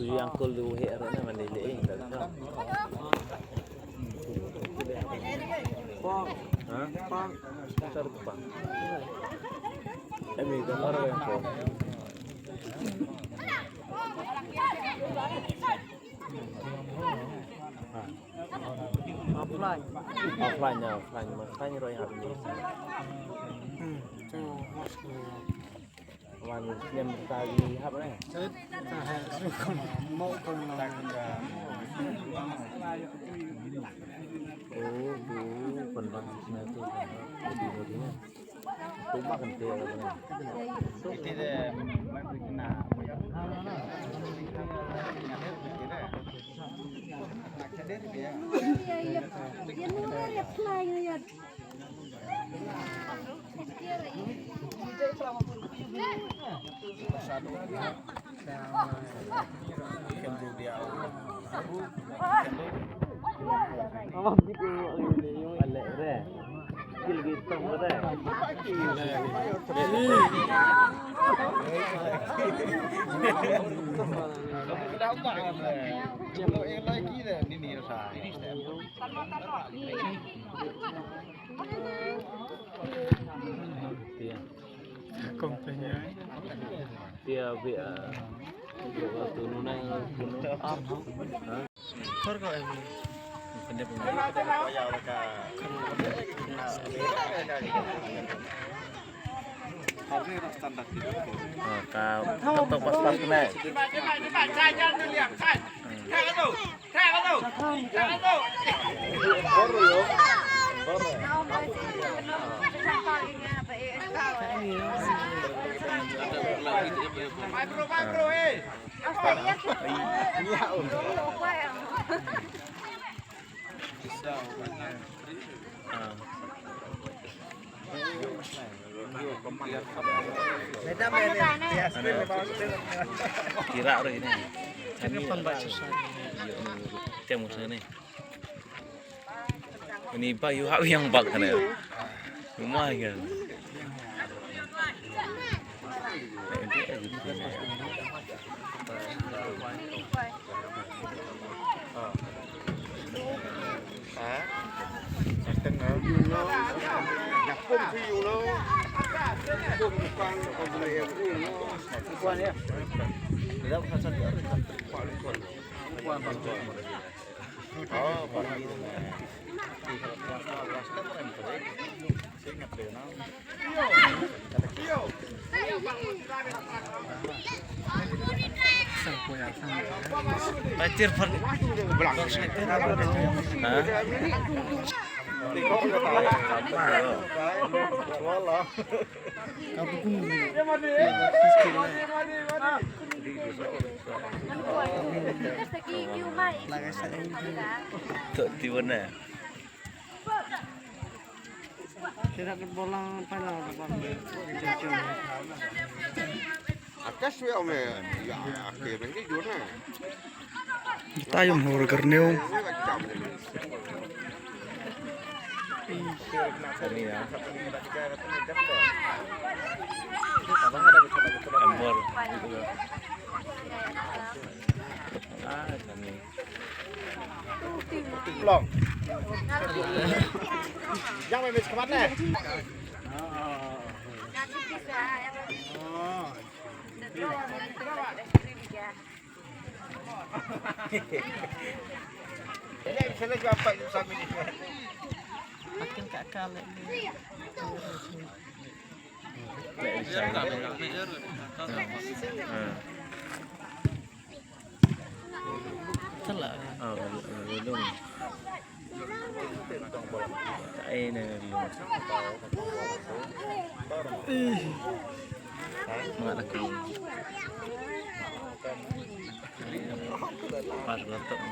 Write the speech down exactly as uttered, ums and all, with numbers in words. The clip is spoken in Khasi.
Yang kul du he ro na mane le ing da. Ha? Sar pa. Emi ka maro yang ko. Offline. Offline ya, offline. Offline ro yang ni. Hmm, tu mas ko. Wan snem tadi hap eh. Oh, tu penbang sini tu. Di bodi ni. Tu makan teh apa ni? Itu dia, mana kena. Tia bia. Kor ko em. Ka, ka to pas pas kena. Kira ro ini. Kami pun baca. Tengok sana ni. Ini ba yu hak yang bak kana. Rumah kan. Patir par. Ha? Tok tiwana. Akas we ome ya akhir ni jona. Tayum hor garneo. Long. Yang mai mech kamat ne. Akin ka ka le. Tela. Oh, lulung. Ai na lulung. Mga laki. Pas batok.